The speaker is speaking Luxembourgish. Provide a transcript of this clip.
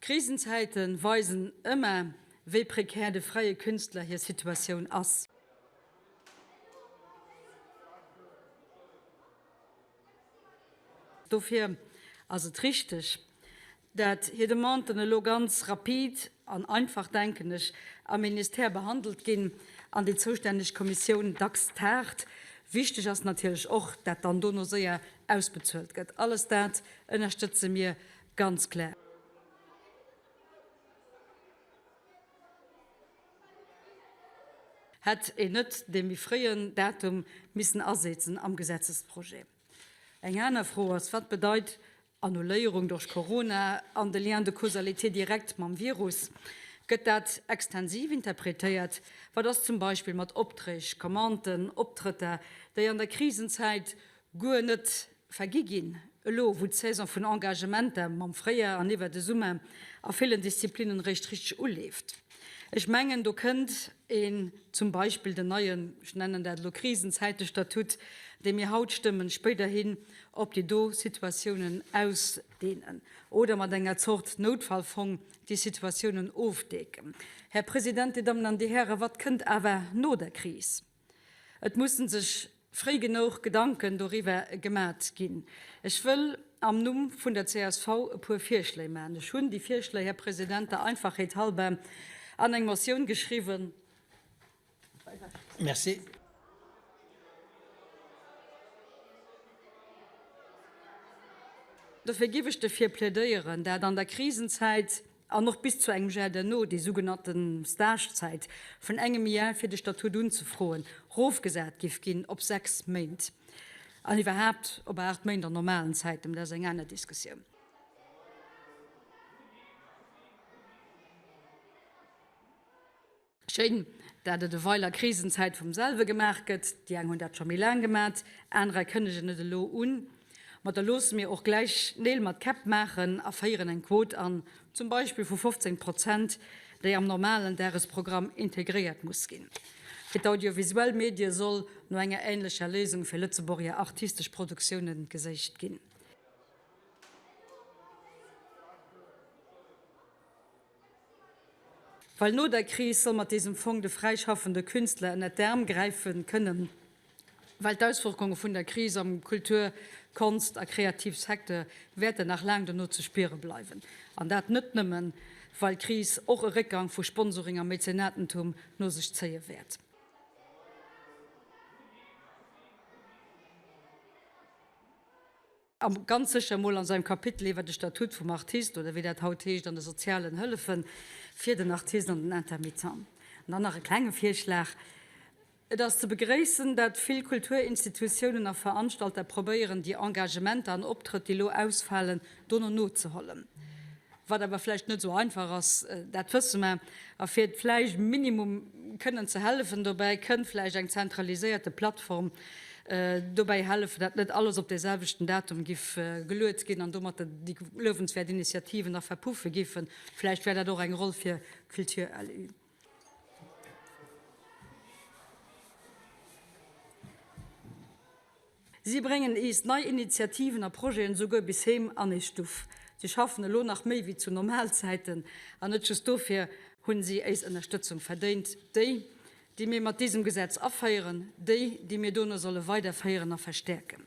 Krisenzäite weisen ëmmer, wéi prekär de fräie Künstler hir Situatioun ass. Dofir ass et richteg, dat hir Demanden elo ganz rapid an einfach, denken ech, am Ministère behandelt ginn an déi zoustänneg Kommissioun dacks tagt. Wichteg ass natierlech och, dat dann dono séier ausbezuelt gëtt. Alles dat ënnerstëtze mir ganz klar. Hätt een net dee méi fréien Datum missen asetzen am Gesetzesprojet? Eng aner Fro ass, Wat bedeit Annuléierung duerch Corona an de Lien de causalité direct mam Virus? Gëtt dat extensiv interpretéiert? Wat ass zum Beispill mat Opträg, Commanden, Optrëtter, déi an der Krisenzäit guer net vergi ginn, elo wou d'Saison vun Engagementer mam Fréijar an iwwer de Summer a villen Disziplinnen réischt richteg uleeft. Ech mengen, do kënnt een zum Beispill den neien, ech nennen dat elo Krisenzäitestatut, dee mir haut stëmmen, spéiderhin op déi do Situatiounen ausdehnen oder mat enger Zort Noutfallfong déi Situatiounen ofdeeken. Här President, Dir Dammen an Dir Hären, wat kënnt awer no der Kris? Et mussen sech fréi genouch Gedanken doriwwer gemat ginn. Ech wëll am Numm vun der csv e puer Virschléi maachen. Ech hunn déi Virschléi, Här President, der Einfachheet halber an eng Motioun geschriwwen. Merci. Dofir giff ech derfir plädéieren, dat an der Krisenzäit an och bis zu engem Jar derno, déi sougenannte Stagezäit vun engem Jar fir de Statut unzefroen, rofgesat giff ginn op 6 Méint an iwwerhaapt op 8 Méint an normalen Zäiten, mä dat ass eng aner Diskussioun. Schéin, dat et ewell a Krisenzäit vum selwe gemaach gëtt. Déi eng hunn dat scho méi laang gemat, anerer kënnegen et elo un. Ma da loosse mir och gläich Neel mat Käpp maachen a féieren eng Quot an, zum Beispill vu 15 Prozent, déi am normalen Dagesprogramm integréiert muss ginn. Fir d'audiovisuell Medie soll no enger änlecher Léisung fir Lëtzebuerger artistesch Produktioune geséicht ginn. Well no der Kris soll mat désem Fong de fräischaffende Künstler ënnert d'Aerm gräife kënnen, well d'Auswirkunge vun der Kris am Kultur-, Konst a Kreativsecteur wäerten nach laang dono ze spiere bleiwen. An dat net nëmmen, well d'Kris och e Réckgang vu Sponsoring a Mäzenatentum no sech zéie wäert. A ganz sécher emol an seinem Kapitel iwwer de Statut vum Artist, oder wéi dat haut heescht, an de sozialen Hëllefe fir den Artist an den Intermittent. An dann nach e klenge Virschlag, Et ass ze begréissen, dat vill Kulturinstitutiounen a Veranstalter probéieren, déi Engagementer an Optrëtt, déi elo ausfalen, dono nozehollen. Wat awer vläicht net esou einfach ass, dat wësse mer. A fir vläicht e Minimum kënnen ze hellefen dobäi, kënnt vläicht eng zentraliséierte Plattform dobäi hellefen, dat net alles op dee selwechten Datum giff geluet ginn an domat déi luewenswäert Initiativen nach verpuffe giffen. Vläicht wär dat och eng Roll fir Culture-LU. Si bréngen iis nei Initiativen a Projeten esouguer bis heem an eis Stuff. Si schaffen elo nach méi wéi zu Normalzäiten an net just dofir hunn si éis Ënnerstëtzung verdéint, déi, déi mir mat disem Gesetz aféieren, déi, déi mir dono solle weiderféieren a verstäerken.